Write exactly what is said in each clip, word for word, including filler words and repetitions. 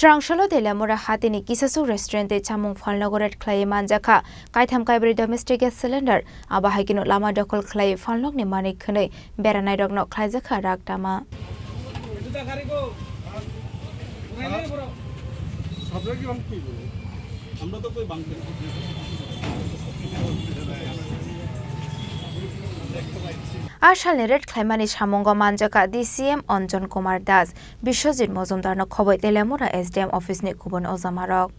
Chwrangsalo Teliamura hatini kisasuk restaurant tei chamung phalnogo raid khlaiwi manjakha kaitham kaibrwi domestic gas cylinder, abo hai kheno lama dokhol khlaiwi phalnokni manwi khwnwi beranairokno khlaijakha rak tama. A salni raid khlaimani samungo manjakha D C M Anjan Kumar Das, Biswajit Mojumdarno khoboi Teliamura S D M office ni kubun ojamarok.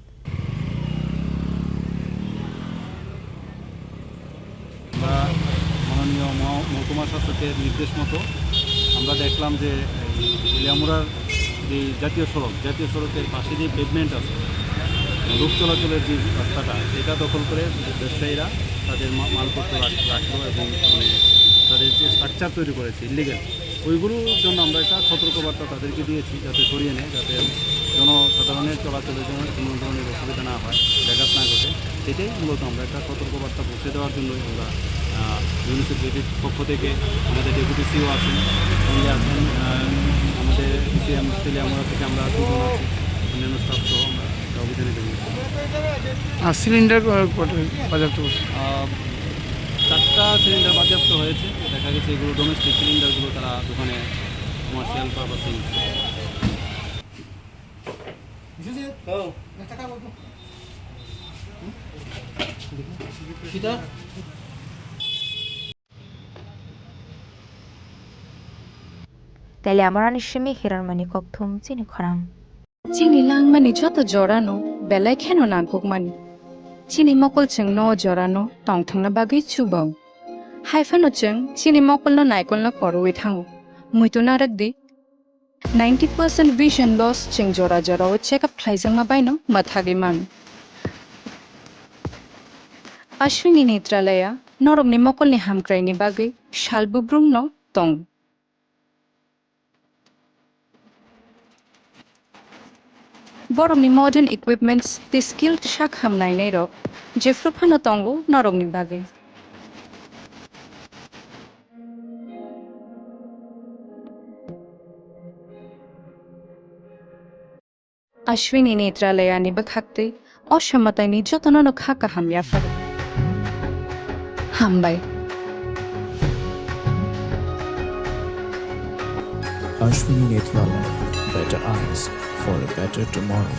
আমরা মাননীয় মহ-, মহকুমা শাসকের নির্দেশ মতো আমরা দেখলাম যে এই তেলিয়ামুড়ার যে জাতীয় সড়ক, জাতীয় সড়কের পাশে যে পেভমেন্ট আছে, লোক চলাচলের যে রাস্তাটা, এটা দখল করে ব্যবসায়ীরা তাদের মা-, মালপত্র রাখ-, রাখলো এবং মানে তাদের যে স্ট্রাকচার তৈরি করেছে ইলিগ্যাল, ওইগুলোর জন্য আমরা একটা সতর্কবার্তা তাদেরকে দিয়েছি, যাতে সরিয়ে নেয়, যাতে জনসাধারণের চলাচলের জন্য কোনো ধরনের অসুবিধা না হয়, ব্যাঘাত না ঘটে। সেটাই মূলত আমরা একটা সতর্কবার্তা পৌঁছে দেওয়ার জন্যই আমরা, আহ, ইউনিসেফ ডেপুটির পক্ষ থেকে আমাদের ডেপুটি সিইও আছেন, সঙ্গে আছেন, আহ, আমাদের ডিসিএম তেলিয়ামুড়া থেকে আমরা দুজন আছি, অন্যান্য স্টাফ সহ আমরা একটা অভিযানে বেরিয়েছি। আর সিলিন্ডার, আহ, কত বাজেয়াপ্ত করছে? আহ, চারটা সিলিন্ডার বাজেয়াপ্ত হয়েছে। দেখা গেছে এগুলো ডোমেস্টিক সিলিন্ডারগুলো তারা দোকানে কমার্শিয়াল পারপাসে ইউজ করে। Teliamurani simi Hiranmani Kokthum chini khorang. Chini langmani joto jorano belai kheno nangkukmani. Chini mokol chwngno o jorano tongthokna bagwi chubo. Haiphano chwng chini mokolno naikolno korowi thango. Muitu narwk di. Ninety percent vision loss chwng jora jorao check up khlaijakma baino mwthagwi mano. Ashwini Netralaya norokni mokolni hamkraini bagwi sal bubrumno tong. Borokni modern equipments tei skilled sak ham nainairok jephru phano tongo norokni bagwi. Ashwini Netralayani bwkhaktwi o samataini jotono no kha kaham yapharo. Hambai. Ashwini Netralaya, better eyes for a better tomorrow.